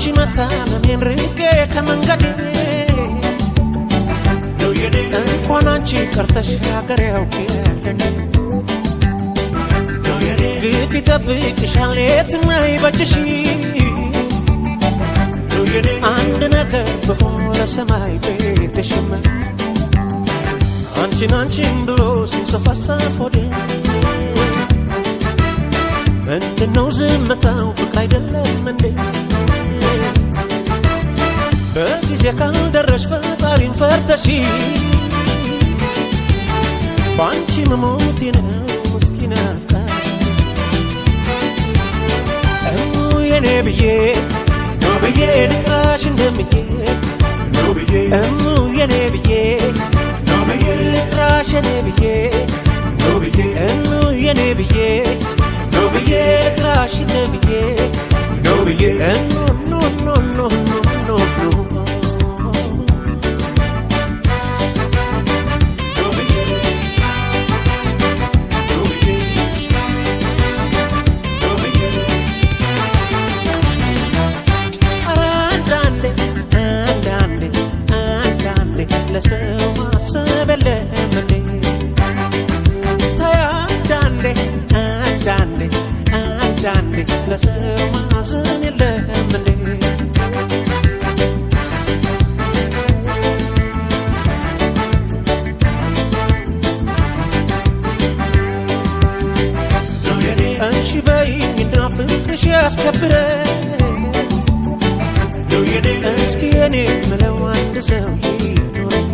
ባንቺ መታመሜን ርቄ ከመንገዴ እንኳን አንቺ ቀርተሽ ሀገር ያውቅ ግፍ ይጠብቅሻል የትም አይበጅሽ አንድ ነገር ብሆን ለሰማይ ቤትሽም አንቺን አንቺን ብሎ ሲንሰፋሰፍ ሆዴ ምንድነው ዝምታው ፍቅር አይደለም እንዴ በጊዜ ካልደረሽ ፈጣሪን ፈርተሽ ባንቺ መሞቴ ነው ምስኪን አፍቃሪ እሙ የኔ ብዬ ነው ብዬ ልጥራሽ እንደምዬ ነው ብዬ እሙ የኔ ብዬ ነው ብዬ ልጥራሽ የኔ ብዬ ነው ብዬ እሙ የኔ ብዬ ነው ብዬ ልጥራሽ እንደምዬ ነው ብዬ እሙ ኖ ኖ ኖ ኖ ኖ ኖ ነው ብዬ ነው ብዬ ነው ብዬ ኧረ አንዳንዴ አንዳንዴ አንዳንዴ ለሰው ማሰብ የለም እንዴ ተይ አንዳንዴ አንዳንዴ አንዳንዴ ለሰው ማዘን የለም እንዴ እሺ በይኝና ፍቅርሽ ያስከብረኝ ነው የኔ እስኪ የኔ ምለው አንድ ሰው ይኖረኝ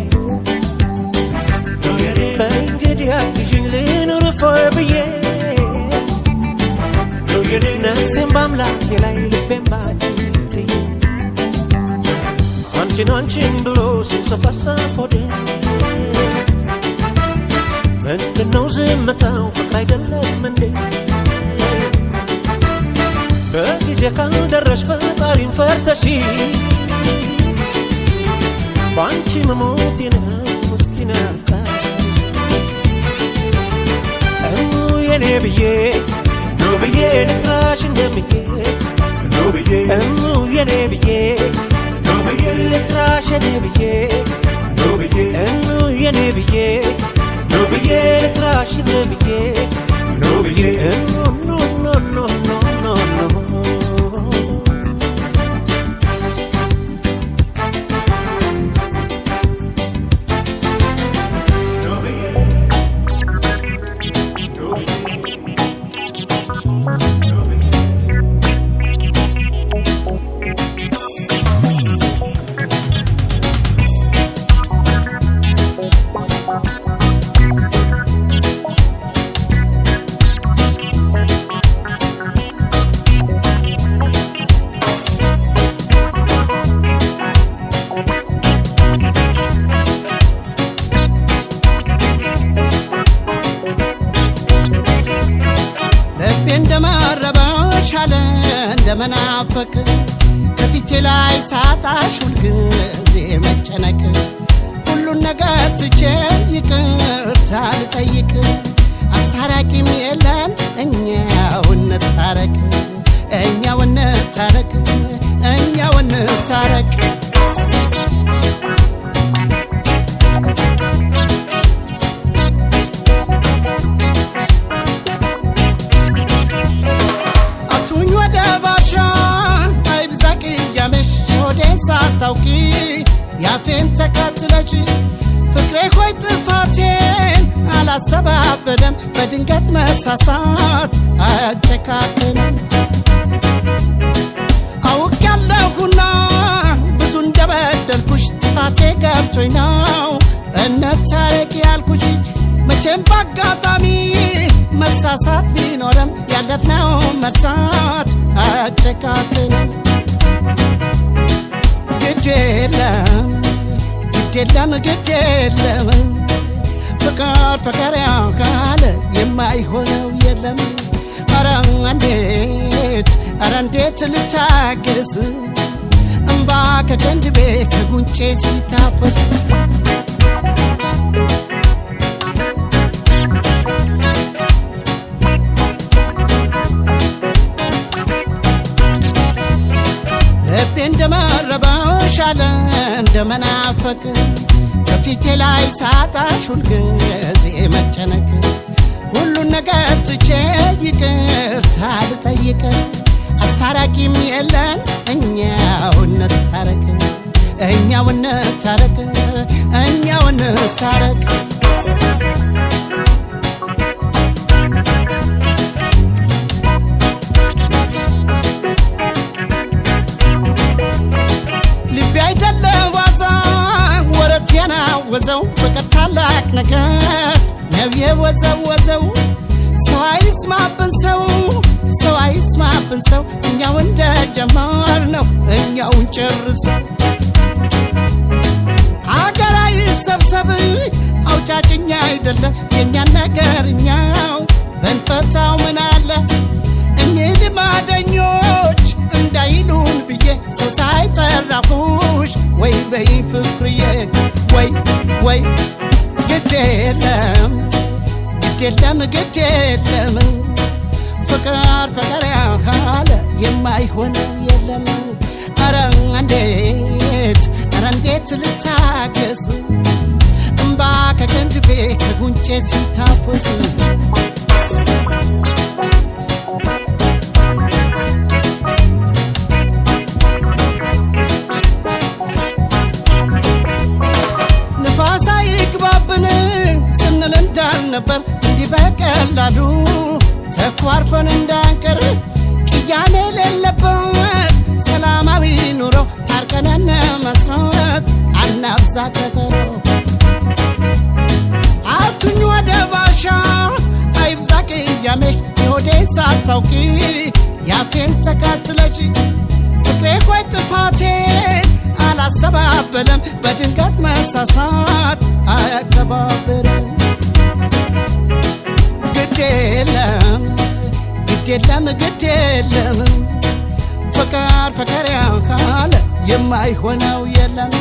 ነው የኔ በእንግዲህ አግዥኝ ልኑር እፎይ ብዬ ነው የኔ ነፍሴን በአምላኬ ላይ ልቤን ባንቺ ጥዬ አንቺን አንቺን ብሎ ሲንሰፋሰፍ ሆዴ ምንድነው ዝምታው ፍቅር አይደለም እንዴ በጊዜ ካልደረሽ ፈጣሪን ፈርተሽ ባንቺ መሞቴ ነው ምስኪን አፍቃሪ እሙ የኔ ብዬ ነው ብዬ ልጥራሽ እንደምዬ ነው ብዬ እሙ የኔ ብዬ ነው ብዬ ልጥራሽ የኔ ብዬ ነው ብዬ እሙ የኔ ብዬ ነው ብዬ ልጥራሽ እንደምዬ ነው ብዬ እሙ ኖ ኖ ኖ ኖ ኖ ኖ ነው ብዬ ነው ብዬ ነው ብዬ ልቤ እንደመረበሽ አለ እንደመናፈቅ ከፊቴ ላይ ሳጣሽ ሁልጊዜ መጨነቅ ሁሉን ነገር ትቼ ይቅርታ ልጠይቅ አስታራቂም የለን እኛው እንታረቅ እኛው እንታረቅ እኛው እንታረቅ። አቱኝ ወደ ባሻ አይብዛ ቅያሜሽ ሆዴን ሳታውቂ ያፌን ተከትለሽ ፍቅሬ ሆይ ጥፋቴን አላስተባበለም በድንገት መሳሳት አያጨካክንም። አውቄያለሁና ብዙ እንደበደልኩሽ ጥፋቴ ገብቶኝ ነው እንታረቅ ያልኩሽ። መቼም ባጋጣሚ መሳሳት ቢኖርም ያለፍነው መርሳት አያጨካክንም። ግድ የለም ግድ የለም ግድ የለም ፍቅር ፍቅር ያውቃል የማይሆነው የለም። ኧረ እንዴት ኧረ እንዴት ልታገስ እምባ ከቅንድቤ ከጉንጬ ሲታፈስ። ልቤ መሰለ እንደመናፈቅ ከፊቴ ላይ ሳጣሽ ሁልጊዜ መጨነቅ ሁሉን ነገር ትቼ ይቅርታ ልጠይቅ አስታራቂም የለን እኛው እንታረቅ እኛው እንታረቅ እኛው እንታረቅ። ልቤ አይደለ ዋዛ ወረት የናወዘው ፍቅር ታላቅ ነገር ነው የወዘወዘው ሰው አይስማብን ሰው ሰው አይስማብን ሰው እኛው እንደጀመርነው እኛውን ጨርሰው አገር አይሰብሰብ አውጫጭኛ አይደለ የእኛን ነገር እኛው ብንፈታው ምን አለ እኚህ ልማደኞች እንዳይሉን ብዬ ሰው ሳይጠራሁሽ ወይ በይኝ ፍቅርዬ ወይ ወይ ግድ የለም ግድ የለም ግድ የለም ፍቅር ፍቅር ያህል የማይሆነው የለም። ኧረ እንዴት ኧረ እንዴት ልታገስ እምባ ከቅንድቤ ከጉንጬ ሲታፈስ ንፋስ አይግባብን ስንል እንዳልነበር እንዲህ በቀላሉ ተኳርፈን እንዳንቀር ቅያሜ የሌለበት ሰላማዊ ኑሮ ታርቀነን መስረት አናብዛ ቀጠሮ አቱኝ ወደ ባሻ አይብዛ ቅያሜሽ የሆዴን ሳታውቂ ያፌን ተካትለሽ ፍቅሬ ቆይ ጥፋቴን አላስተባበለም በድንገት መሳሳት አያከባብርም። ግድ የለም ግድ የለም ግድ የለም ፍቅር ፍቅር ያህል የማይሆነው የለም።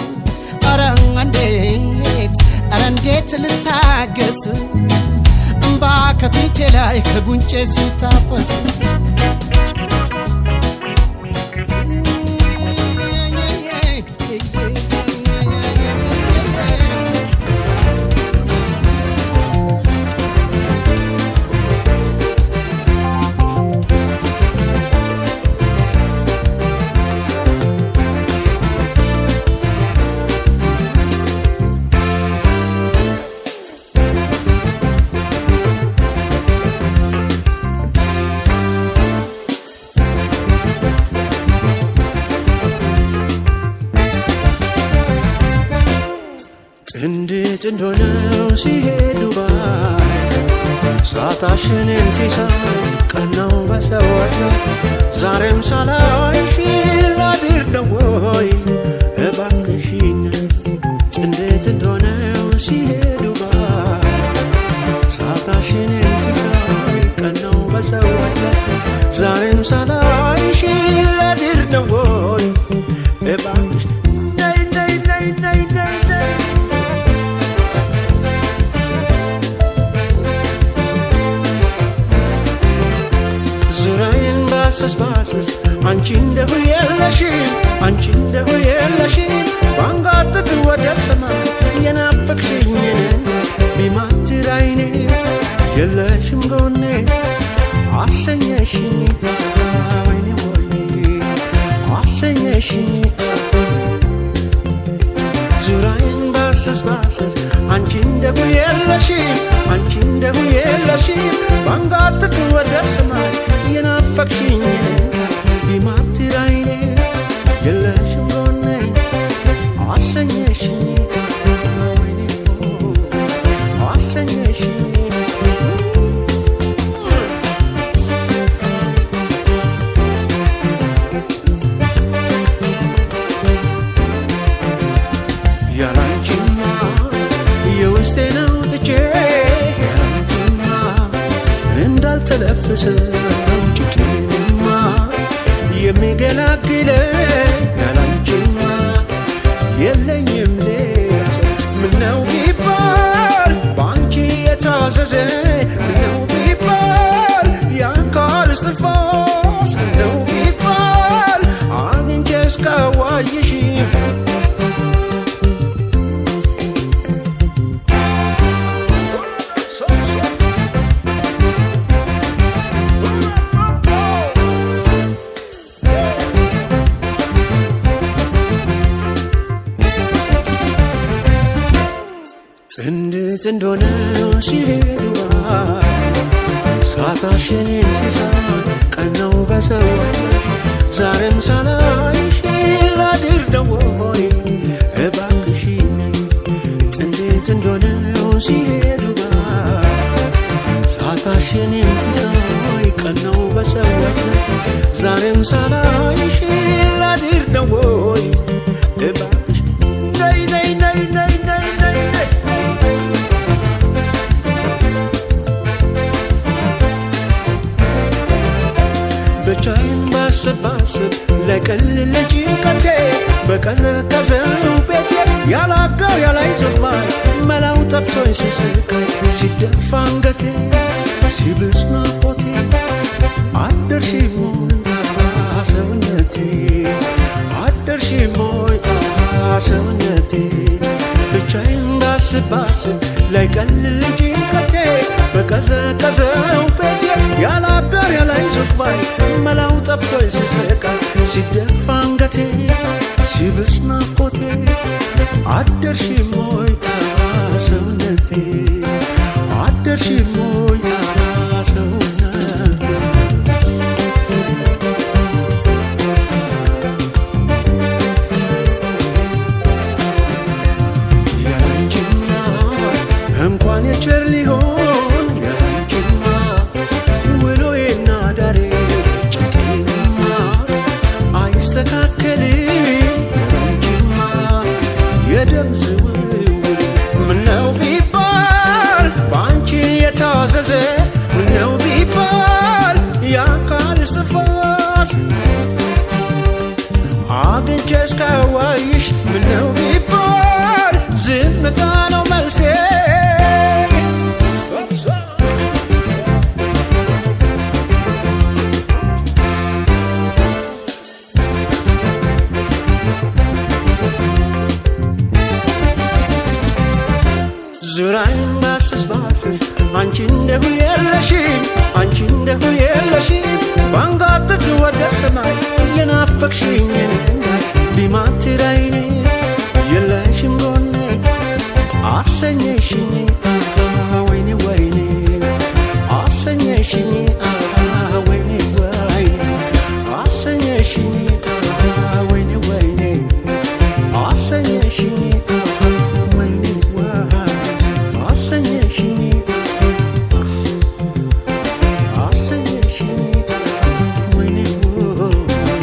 ኧረ እንዴት ኧረ እንዴት ልታገስ እምባ ከፊቴ ላይ ከጉንጬ ሲታፈስ ጥንድ ጥንድ ሆነው ሲሄዱ ባይ ሳታሽንን ሲሳይ ቀናው በሰዎች ላይ ዛሬም ሳላይሽ ላድር ነው ወይ እባክሽን። ጥንድ ጥንድ ሆነው ሲሄዱ ባይ ሳታሽንን ሲሳይ ቀናው በሰዎች ላይ ዛሬም ሳላይሽ ላድር ነው ወይ እባክሽ ነይ ነይ ነይ ነይ ነይ ነይ። ዙሪያዬን ባስስ ባስስ አንቺ እንደሁ የለሽም አንቺ እንደሁ የለሽም ባንጋጥጥ ወደ ሰማይ የናፈቅሽኝን ቢማትር አይኔ የለሽም ጎኔ አሰኘሽኝ ወይኔ ወይኔ አሰኘሽኝ። ዙሪያዬን ባስስ ባስስ አንቺ እንደሁ የለሽም አንቺ እንደሁ የለሽም ባንጋጥጥ ወደ ሰማይ የናፈቅሽኝ ቢማትር አይኔ የለሽም ጎኔ አሰኘሽኝ ወይኔ አሰኘሽኝ። ያላንቺማ የውስጤ ነው ትቼ ያላንቺማ እንዳልተለፍስ ጭጭንማ የሚገላግለ ያላንቺማ የለኝም ሌላ ሰው። ምነው ቢባል በአንቺ የታዘዘ ምነው ቢባል የአካል እስትንፋስ ምነው ቢባል አግኝቼ እስካዋይሽ። ጥንድ ሆነው ሲሄዱ ሳታሽ የኔን ሲሳይ ቀነው በሰዎች ዛሬም ሳላይሽ ላድር ነው ወይ እባክሽን ጥንድ ጥንድ ሆነው ሲሄዱ ሳታሽ የኔን ሲሳይ ቀነው በሰዎች ዛሬም ሳላይሽ ላድር ነው ወይ እባክሽ ነይ ነይ ነይ ነይ ነይ ነይ ነይ ብቻዬን ባስብ ባስብ ለቀል ለጭንቀቴ በቀዘቀዘው ቤቴ ያላጋር ያላይዞባይ መላው ጠፍቶኝ ስስቃይ ሲደፋ አንገቴ ሲብስ ናፍቆቴ አደርሽም ወይ ሰውነቴ አደርሽም ወይ ሰውነቴ ብቻዬን ባስብ ባስብ ለቀል ለጭንቀቴ በቀዘቀዘው ቤቴ ያላጋር ያላይዞባይ መላው ጠፍቶኝ ስስቃይ ሲደፋ አንገቴ ሲብስ ናፍቆቴ አደርሽም ወይ ሰውነቴ አደርሽም ወይ ሰውነቴ ያንቺማ እንኳን የቸር ሊሆን ያንቺማ ውሎዬና ዳሬ ጭንቄንማ አይስተካከልም ያንቺማ የደም ዝውውር ምነው ቢባል በአንቺ የታዘዘ ምነው ቢባል የአካል እስትንፋስ አግኝቼ እስካዋይሽ ምነው ቢባል ዝምታ ነው መልሴ። ዙሪያዬን ባስስ ባስስ አንቺ እንደሁ የለሽም አንቺ እንደሁ የለሽም ባንጋጥጥ ወደ ሰማይ የናፈቅሽኝ ቢማትር ዓይኔ የለሽም ጎኔ አሰኘሽኝ ወይኔ ወይኔ አሰኘሽኝ ወይኔ ወይኔ አሰኘሽኝ ወይኔ ወይኔ አሰኘሽኝ ወይኔ ወይኔ አሰኘሽኝ አሰኘሽኝ ወይኔ ወይኔ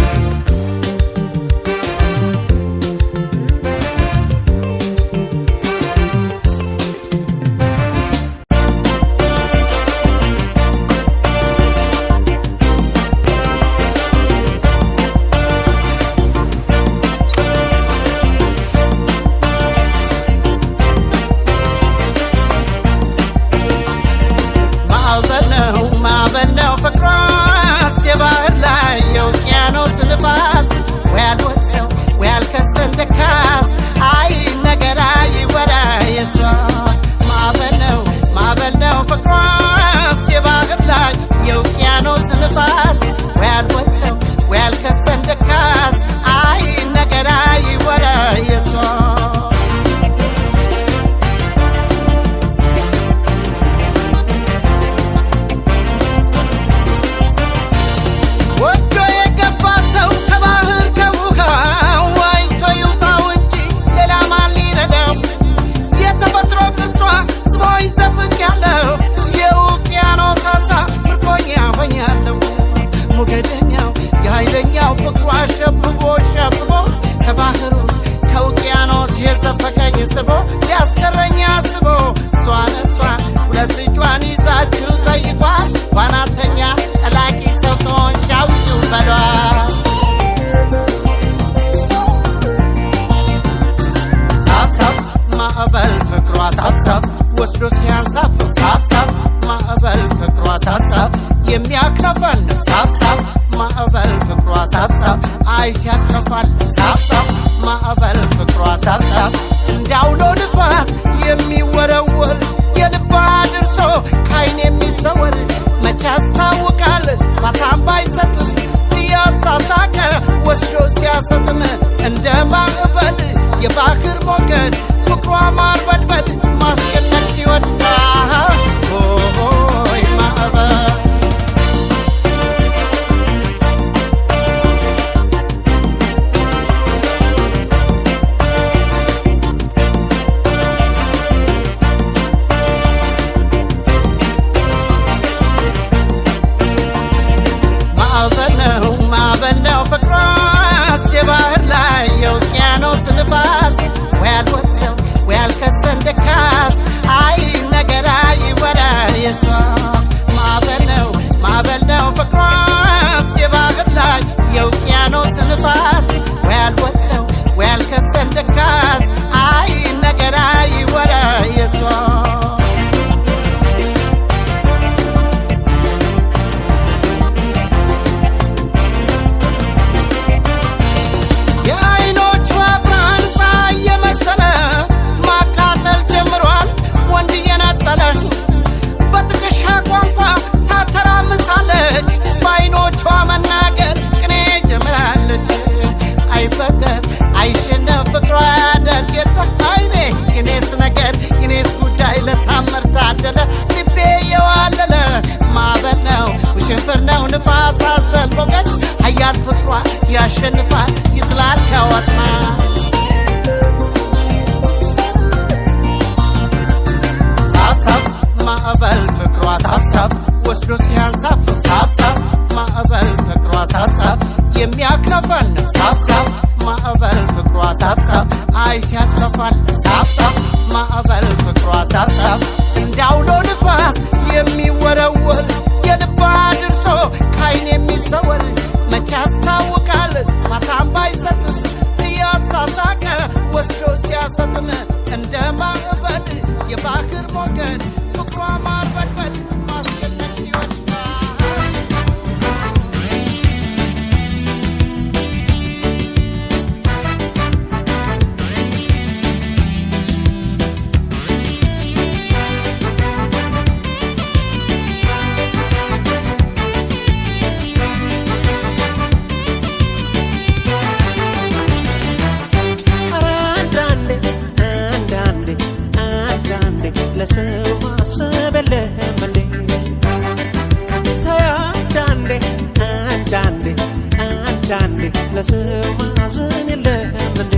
ማዕበል ነው ማዕበል ነው ፍቅሯስ የባህር ላይ የውቅያኖስ ንፋስ ወይ አልወቅሰው ወይ አልከሰን ደካስ አይ ነገር አይ ወራ የሷስ ማዕበል ነው ማዕበል ነው ፍቅሯስ የባህር ላይ የውቅያኖስ ንፋስ ወይ አልወቅሰው ወይ አልከሰን ደካስ አይ ነገር አይ ወራ የሷስ ወዶ የገባ ሰው ከባህር ከውሃው ዋኝቶ ይውጣው እንጂ ሌላ ማን ሊረዳው? የተፈጥሮ ቅርጿ ስቦኝ ዘፍቄያለሁ የውቅያኖስ ዓሣ ምርኮኛ ሆኛለሁ። ሞገደኛው የኃይለኛው ፍቅሯ ሸብቦ ሸብቦ ከባህሩ ከውቅያኖስ የዘፈቀኝ ስቦ ሊያስቀረኝ አስቦ እሷን እሷን ሁለት ልጇን ይዛችሁ ጠይቋት ዋናተኛ ጠላቂ ሰው ከሆንሽ አውጪው በሏት። ሳብሳብ ማዕበል ፍቅሯ ሳብሳብ ወስዶ ሲያንሳፍ ሳብሳብ ማዕበል ፍቅሯ ሳብሳብ የሚያክነፈን ሳብሳብ ማዕበል ፍቅሯ ሳብሳብ አይ ሲያስከፋል ሳብሳብ ማዕበል ፍቅሯ ሳብሳብ እንዳውሎ ንፋስ የሚወረወር የልባ ድርሶ ካይን የሚሰወር መቼ ያስታውቃል ፋታም ባይሰጥም እያሳሳቀ ወስዶ ሲያሰጥም እንደ ማዕበል የባህር ሞገድ ፍቅሯ ማርበድበድ ማስጨነቅ ሲወድ ሳብሳብ የሚያክነፈን ሳብሳብ ማዕበል ፍቅሯ ሳብሳብ አይ ሲያስከፋል ሳብሳብ ማዕበል ፍቅሯ ሳብሳብ እንዳውሎ ንፋስ የሚወረወር የልባ ድርሶ ካይን የሚሰወር መቼ ያስታውቃል ማታም ባይሰጥም እያሳሳቀ ወስዶ ሲያሰጥም እንደ ማዕበል የባህር ሞገድ ፍቅሯ ማርበድበድ ማስጨነቅ ይወዳል። ኧረ አንዳንዴ አንዳንዴ አንዳንዴ ለሰው ማሰብ የለህም እንዴ? ተይ አንዳንዴ አንዳንዴ አንዳንዴ ለሰው ማዘን የለህም እንዴ?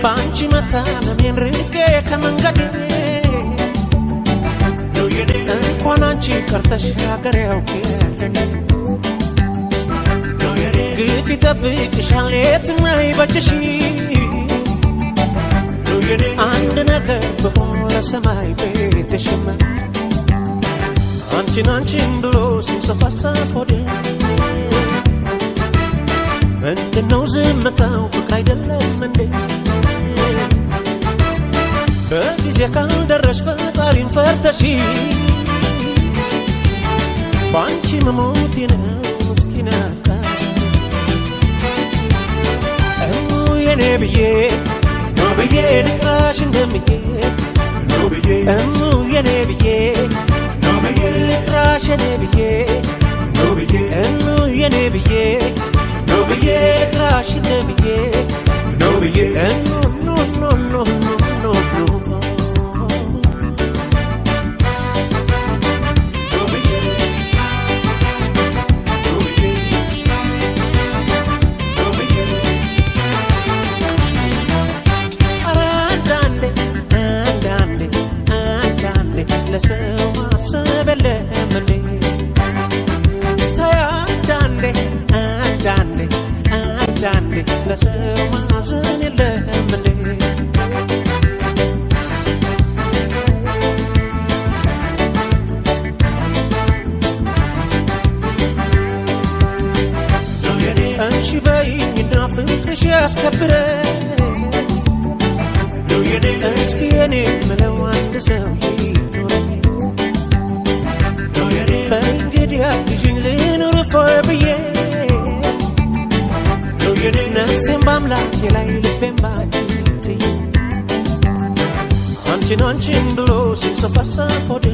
በአንቺ መታመሜን ርቄ ከመንገዴ እንኳን አንቺ ቀርተሽ ሀገር ያውቅልኝ ግፍ ይጠብቅሻል የትም አይበጅሽ። አንድ ነገር ብሆን ለሰማይ ቤትሽም አንቺን አንቺን ብሎ ሲንሰፋሰፍ ሆዴ ምንድነው ዝምታው ፍቅር አይደለም እንዴ? በጊዜ ካልደረሽ ፈጣሪን ፈርተሽ በአንቺ መሞቴ ነው ምስኪን አፍቃሪ። እሙ የኔ ብዬ ኖ ብዬ ልጥራሽ እንደምዬ እሙ የኔ ብዬ ልጥራሽ የኔ ብዬ እሙ የኔ ብዬ ኖ ብዬ ልጥራሽ እንደምዬ እሙ ኖ ኖ ኖ ኖ ኖ ኧረ አንዳንዴ አንዳንዴ አንዳንዴ ለሰው ማሰብ የለህም እንዴ? ተይ አንዳንዴ አንዳንዴ አንዳንዴ ለሰው ማዘን የለህም እንዴ? እሺ በይኝና ፍቅርሽ ያስከብረኝ እስኪ የኔ ምለው አንድ ሰው ይኑረኝ። በእንግዲህ አግዥኝ ልኑር እፎይ ብዬ ነፍሴን በአምላኬ ላይ ልቤን ባንቺ ጥዬ አንቺን አንቺን ብሎ ሲንሰፋሰፍ ሆዴ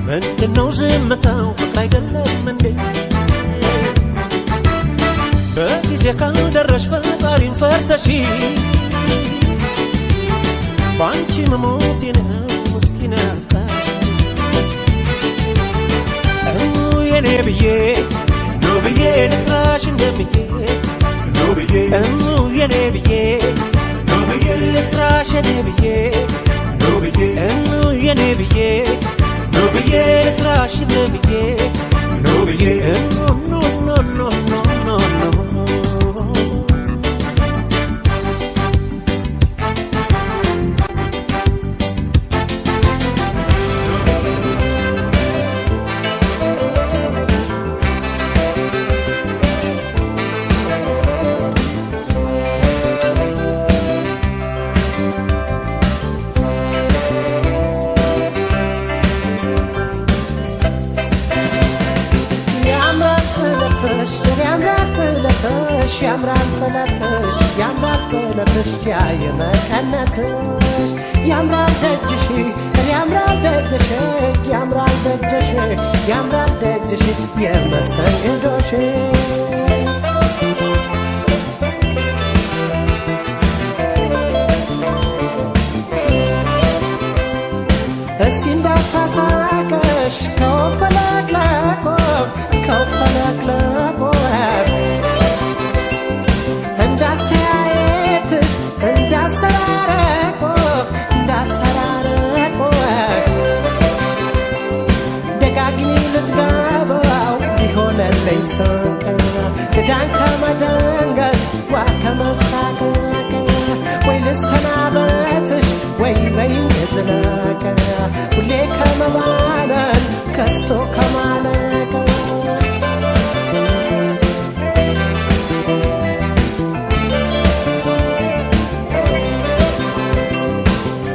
ምንድነው ዝምታው ፍቅር አይደለም እንዴ? በጊዜ ካልደረሽ ፈጣሪን ፈርተሽ በአንቺ መሞቴ ነው ምስኪን አፍቃሪ። እሙ የኔ ብዬ ኖ ብዬ ልጥራሽ እንደምዬ እሙ የኔ ብዬ ልጥራሽ የኔ ብዬ እሙ የኔ ብዬ ኖ ብዬ ልጥራሽ እንደምዬ እሙ ኖ ኖ ኖ ኖ ኖ ኖ። ያምራል ጥለትሽ ያምራል ጥለትሽ ያምራል ጥለትሽ ያምራል ጥለትሽ ያ የመቀነትሽ ያምራል ደጅሽ ያምራል ደጅሽ ያምራል ደጅሽ ያምራል ደጅሽ የመስተንግዶሽ። እስቲ እንዳሳሳቀሽ ከወፈለቅለቆ ከወፈለቅለቆ እንዳስተያየሽ ከማለቅ።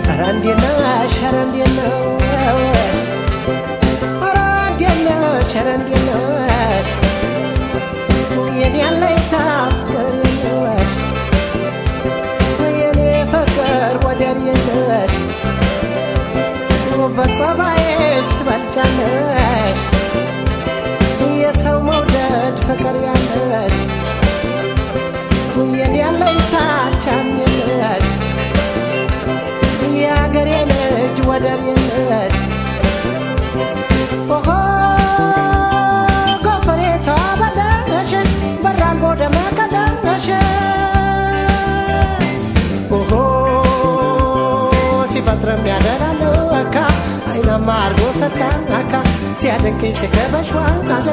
ኧረ እንዴት ነሽ? ኧረ እንዴት ነሽ? ኧረ እንዴት ነሽ? ኧረ እንዴት ነሽ? የኔ አለኝታ ፍቅር የለሽ፣ የኔ ፍቅር ወደር የለሽ፣ በጸባይሽ ትበልጫለሽ፣ የሰው መውደድ ፍቅር ያለሽ፣ የኔ አለኝታ ቻም የለሽ፣ የአገሬ ልጅ ወደር የለሽ። ኦሆ ጎፈሬታ በለሽ በራል ወደ መቀለሽ፣ ኦሆ ሲፈጥርም ያደላል አካ አይናማ አርጎ ሰካ አካ ሲያደንቅኝ ሲከበሽ አለ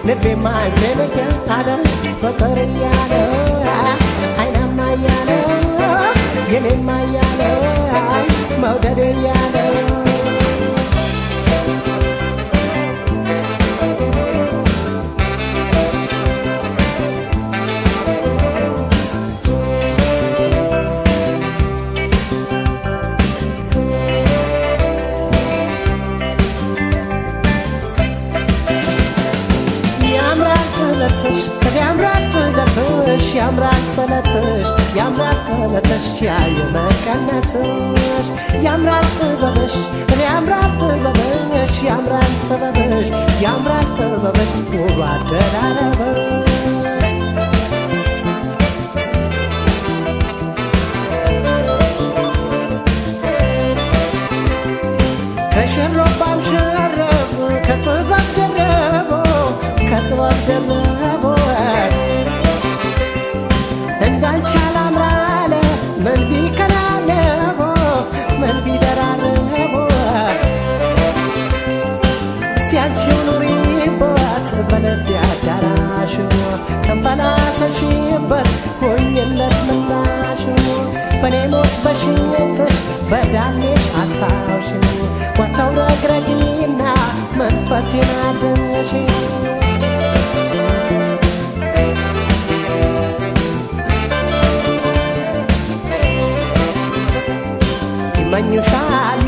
ልቤማ አንቺን አለ ፍቅር እያለ አይናማ እያለ የኔማ እያለ መውደድ እያለ። ያምራል ጥለትሽ፣ ያምራል ጥለትሽ፣ ያምራል ጥለትሽ፣ ያምራል ጥለትሽ፣ ያየመቀነትሽ ያምራል ጥበብሽ፣ ያምራል ጥበብሽ፣ ያምራል ጥበብሽ፣ ያምራል ጥበብሽ ውብ አደራረብሽ። ከሽሮባም ሽርብ ከጥበብ ደርቦ ከጥበብ ደርቦ እንዳንቺ አላምራለ ምን ቢከናነቦ ምን ቢደራረቦ። እስቲ አንቺው ኑሪበት በልቤ አዳራሽ ተንፈላሰሽበት ሆኝለት ምላሽ፣ በኔ ሞት በሽንጥሽ በዳሌሽ አስታውሽ ወተው ረግረጊና መንፈሴን አድንሽ። ይመኙሻል